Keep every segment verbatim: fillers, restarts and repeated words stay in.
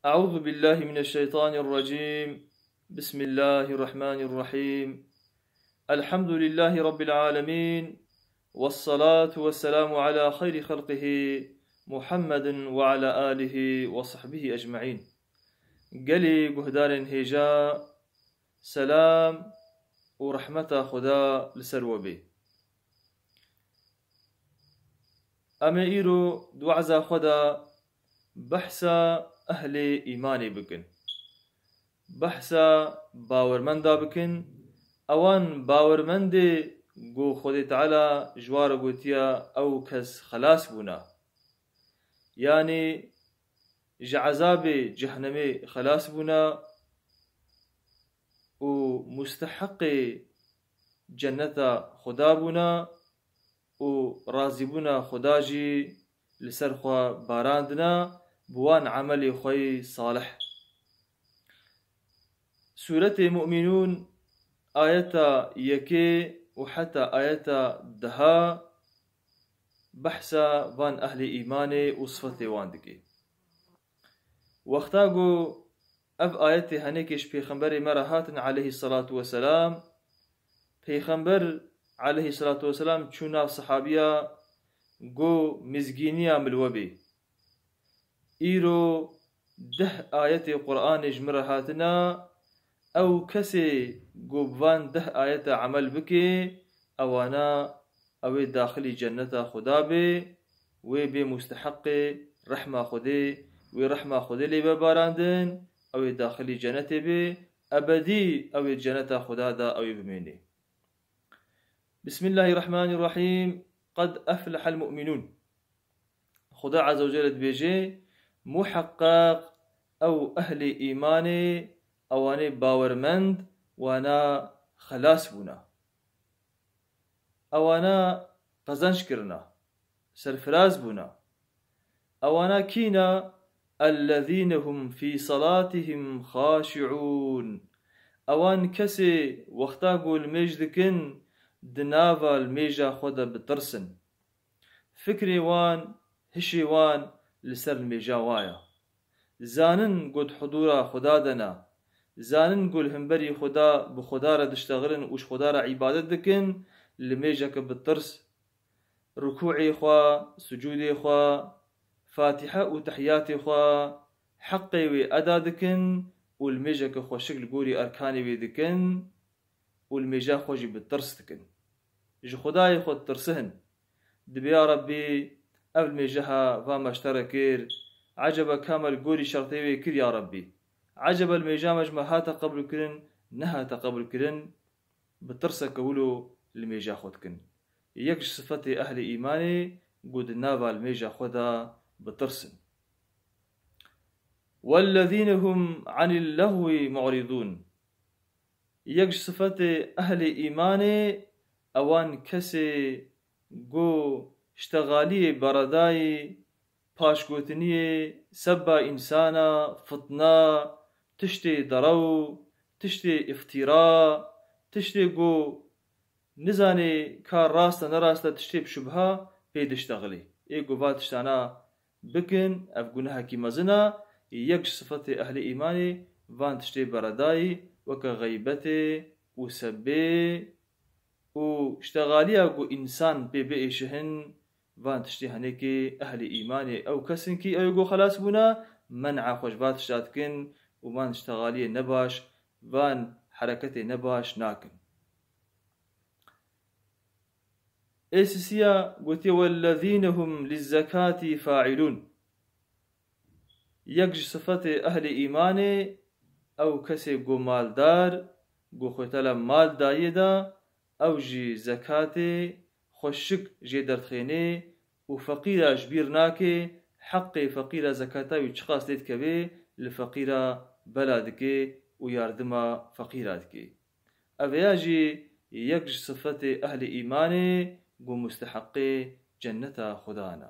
أعوذ بالله من الشيطان الرجيم. بسم الله الرحمن الرحيم. الحمد لله رب العالمين. والصلاة والسلام على خير خلقه محمد وعلى آله وصحبه أجمعين. Gelî guhdarên hêja, selam û rehmeta Xuda li ser we bê. Em ê îro di weza xwe de behsa ehlê îmanê bikin. Behsa bawermenda bikin. Ewan bawermendê ku Xwedê Teala ji wan re gotiya, ew kes xelas bûna. Yanî ji ezabê cehnemê xelas bûna û musteheqê cenneta Xuda bûna û razîbûna Xuda jî li ser xwe barandina bi wan emelê xwe yê salih. Sûretê Mu'minûn ayeta yekê û heta ayeta deha behsa van ehlê îmanê û sifetê wan dike. Wexta ku ev ayetê henekê ji Pêxemberê me re hatin aleyhisselatu vesselam, Pêxember aleyhisselatu vesselam çû nav sehabiya, got, mizgîniya min li we bê. Îro deh ayetê Qur'anê ji min re hatina, ew kesê ku bi van deh ayeta emel bike, ewana ew ê daxilî cenneta Xuda bê, wê bê musteheqê rehma Xwedê, wê rehma Xwedê lê be barandin, ew ê daxilî cennetê bê, ebedî ew ê cenneta Xuda de ew ê bimênê. Bismillahirrahmanirrahîm. Qed eflehel mu'minûn. Xuda Azze ve Celle dibêje, muheqqeq ew ehlê îmanê, ewanê bawermend, wana xelas bûna. Ewana qezenc kirina, serfiraz bûna. Ewana kîna? Ellezîne hum fî salatihim xaşi'ûn. Ewan kesê wexta ku limêj dikin, di nava limêja xwe de bitirsin. Fikrê wan, hişê wan li ser limêja wa ya. Zanin ku di hudûra Xuda de ne. Zanin ku li hemberî Xuda, bi Xuda re diştexilin û ji Xuda re îbadet dikin, limêjeke bi tirs, rukûê xwe, sucûdê xwe, Fatihe û tehiyatê xwe heqê wê eda dikin û limêjeke xweşik li gorî erkanê wê dikin û limêja xwe jî bi tirs dikin. Ji Xwedayê xwe ditirsin. Dibê ya Rebbî, ev limêjeha va me ji te re kir, eceba ka me li gorî şertê wê kir ya Rebbî? Eceba limêja me ji me hate qebûlkirin, nehate qebûlkirin? Bi tirseke wilo limêja xwe dikin. Yek ji sifetê ehlê îmanê ku di nava limêja xwe de bitirsin. Wellezîne hum anil lehwî mu'ridûn. Yek ji sifetê ehlê îmanê, ewan kesê ku ştexaliyê beredayî, paşgotiniyê, sebba însana, fitna, tiştê derew, tiştê îftîra, tiştê ku nizanê ka rast e, ne rast e, tiştê bi şubha pê diştexilî. Ê ku va tiştana bikin, ev gunehekî mezin e, yek ji sifetê ehlê îmanê van tiştê beredayî, weke xeybetê û sebê û ştexaliya ku însan pê biêşihin, van tiştê henekê ehlê îmanê ew kes in kî ew ê ku xelas bûna, men'a xwe ji va tişta dikin û van ştexaliyê nebaş, van hereketê nebaş nakin. Ê sisiya gotiye, "Wellezîne hum lizzekatî failûn." Yek ji sifetê ehlê îmanê, ew kesê ku maldar, ku Xwedê Teala mal dayê de, ew jî zekatê xweşik jê derdixênê û feqîra ji bîr nake, heqê feqîra zekata wî çiqas lê dikeve, li feqîra bela dike û yardima feqîra dike. Ev ya jî yek ji sifetê ehlê îmanê ku musteheqê cenneta Xuda ne.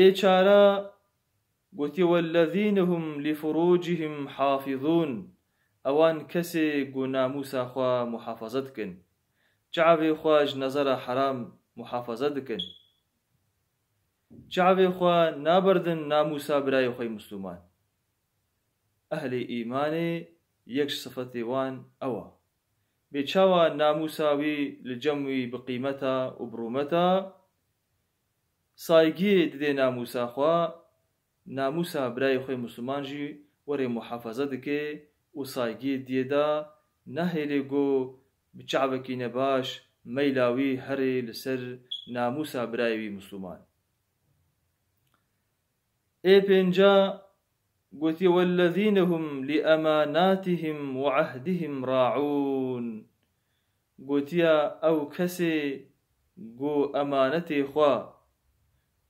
Ê çara gotiye, "Wellezîne hum li furûcihim hafizûn." Ewan kesê ku namûsa xwe muhafaza dikin. Çavê xwe ji nezera heram muhafaza dikin. Çavê xwe naberdin namûsa birayê xwe yê Misliman. Ehlê îmanê yek ji sifetê wan ew a. Bê çawa namûsa wî li cem wî bi qîmet a û bi rûmet a, saygiyê didê namûsa xwe, namûsa birayê xwe yê Misliman jî werê muhafaza dike û saygiyê diyê de nahêlê ku bi çavekî nebaş meyla wî herê li ser namûsa birayê wî Misliman. Ê pênca gotiye, "Wellezîne hum li emanatihim ve ahdihim raûn." Gotiye, ew kesê ku emanetê xwe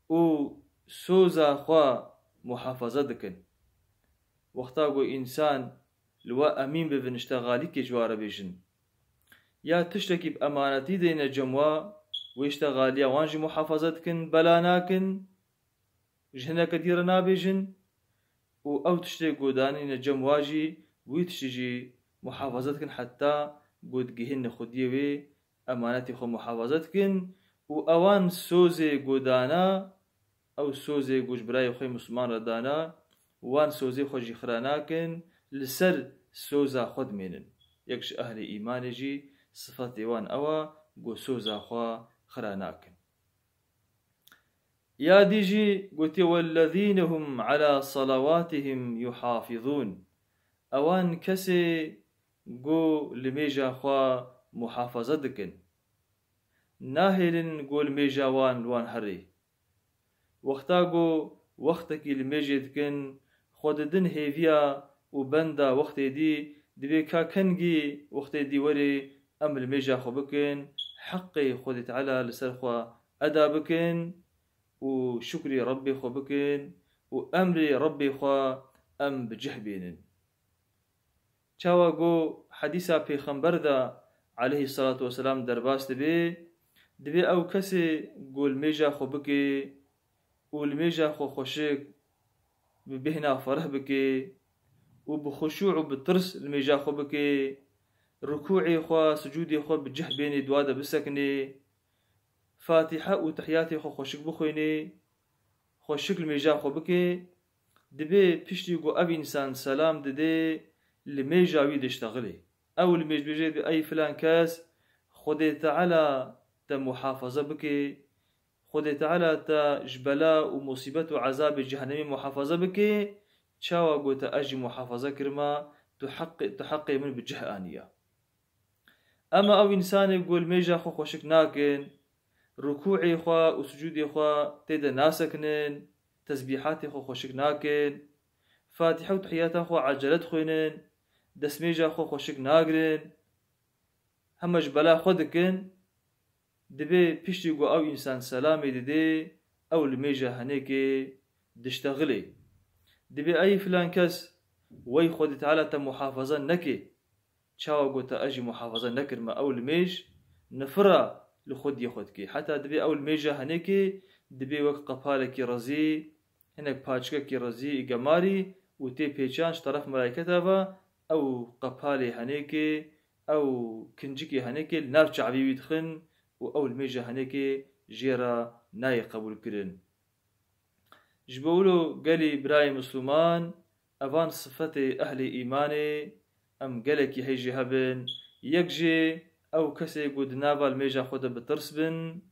û soza xwe muhafaza dikin. Wexta ku însan li we emîn bibin, îştexalîkê ji we re bêjin, ya tiştekî bi emanetî deyne cem we, wê îştexaliya wan jî muhafaza dikin, bela nakin, ji hineke dî re nabêjin û ew tiştê ku danîne cem wa jî, wî tiştî jî muhafaza dikin heta ku digihîne xwediyê wê, emanetê xwe muhafaza dikin û ewan sozê ku dana, ew sozê ku ji birayê xwe Misliman re dana, wan sozê xwe jî xira nakin, li ser soza xwe dimênin. Yek ji ehlê îmanê jî sifetê wan ew a ku soza xwe xira nakin. Ya dî jî gotiye, "Wellezîne hum ala salawatihim yuhafizûn." Ewan kesê ku limêja xwe muhafaza dikin. Nahêlin ku limêja wan li wan herê. Wexta ku wextekî limêjê dikin, xwe didin hêviya û benda wextê dî, dibê ka kengî wextê dî werê em limêja xwe bikin, heqê Xwedê Teala li ser xwe eda bikin û şukrê Rebbê xwe bikin û emrê Rebbê xwe em bi cih bênin. Çawa ku hedîsa Pêxember de aleyhî salatu weselam derbas dibe, dibê ew kesê ku limêja xwe bike û limêja xwe xweşik bi bêhna fereh bike û bi xuşû û bi tirs limêja xwe bike, rukûê xwe, sicûdê xwe bi cih bênê, dua de bisekine, Fatiha û tehiyatê xwe xweşik bixwîne, xweşik limêja xwe bike, dibê piştî ku ev însan selam dide, limêja wî diştexile. Ew limêj bêje, dibê, "Ey filan kes, Xwedê Teala te muhafaza bike, Xwedê Teala te ji bela û musîbet û ezabê cehennemê muhafaza bike, çawa ku te ez jî muhafaza kirima, tu heqê, tu heqê min bi cih aniya." Ema ew însanê ku limêja xwe xweşik nakin, rukûê xwe û sicûdê xwe tê de nasekinin, tesbîhatê xwe xweşik nakin, Fatiha û tehiyata xwe ecele dixwînin, destmêja xwe xweşik nagirin, hema ji bela xwe dikin, dibê piştî ku ew însan selamê didê, ew limêja henêkê diştexilê. Dibê ey filan kes, wey Xwedê Teala te muhafaza neke, çawa ku te ez jî muhafaza nekirime, ew limêj nifira li xwediyê xwe dike. Heta dibê ew limêja henêkê dibê wek qepalekî rezî, hinek paçikekî rezî ê gemarî û tê pêçan ji teref melayketa ve, ew qepalê henêkê, ew kincikê henêkê li nav çavê wî dixin û ew limêja henêkê jê re nayê qebûlkirin. Ji bo wilo gelî birayê Misliman, evan sifetê ehlê îmanê em gelekî heyjê hebin. Yek jê ew kesê ku di nava limêja xwe de bi tirs bin.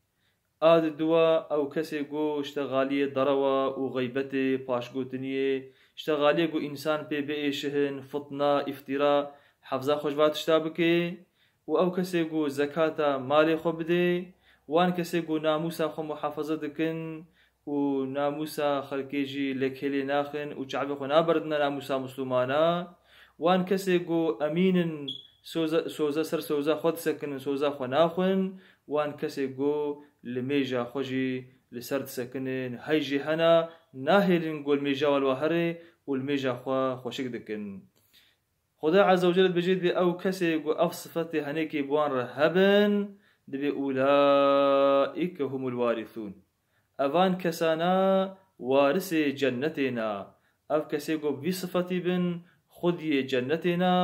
A di dua ew kesê ku îşte xaliyê derewa û xeybetê, paşgotiniyê, îşte xaliyê ku însan pê biêşihin, fitna, îftîra, hefza xwe ji va tişta bike. û ew kesê ku zekata malê xwe bidê, wan kesê ku namûsa xwe muhafaza dikin û namûsa xelkê jî lekêlê naxin û çavê xwe naberdine namûsa Mislûmana, wan kesê ku emîn in soza, soza ser soza xwe disekinin, soza xwe naxwin, wan kesê ku limêja xwe jî li ser disekinin, hey jî hena, nahêlin ku limêja wan li wa here û limêja xwe xweşik dikin. Xuda Azze ve Celle dibêje, dibê ew kesê ku ev sifetê henêkê bi wan re hebin, dibê ulaîke humul warîsûn. Evan kesana warisê cennetê ne. Ev kesê ku bi vî sifetî bin, xwediyê cennetê ne,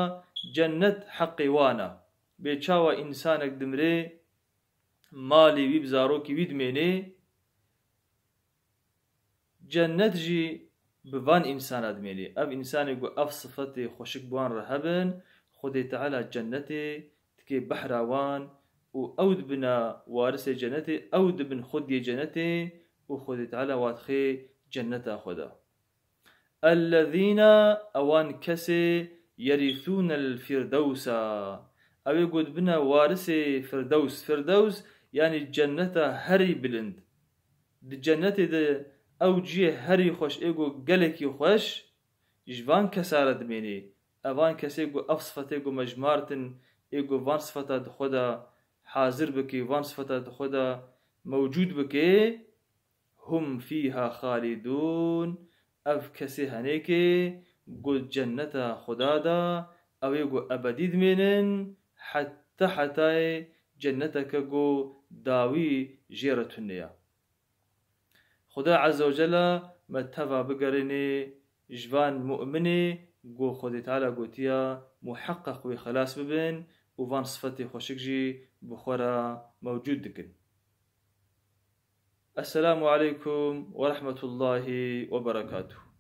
cennet heqê wan e. Bê çawa însanek dimrê, malê wî bi zarokê wî dimênê, Cennet jî bi van însana dimênê. Ev însanê ku ev sifetê xweşik bi wan re hebin, Xwedê Teala cennetê dike behra wan û ew dibina warisê cennetê, ew dibin xwediyê cennetê û Xwedê Teala wa dixê cenneta xwe de. Ellezîne, ewan kesê, yerîsûnel firdewsa, ew ê ku dibine warisê Firdews. Firdews, yanî cenneta herî bilind. Di cennetê de ew cihê herî xweş, ê ku gelekî xweş, ji van kesa re dimênê. Evan kesê ku ev sifetê ku me jimartin, ê ku van sifeta di xwe de hazir bike, van sifeta di xwe de mewcûd bike, hum fîha xalidûn, ev kesê henêkê ku cenneta Xuda de, ew ê ku ebedî dimênin, heta hetayê cenneteke ku dawî jê re tune ya. Xuda Azze ve Celle me teva bigerînê ji van mu'minê ku Xwedê Teala gotiya muheqqeq wê xelas bibin û van sifetê xweşik jî bi xwe re mewcûd dikin. Esselamu aleykum ve rahmetullahi ve berekatuhu.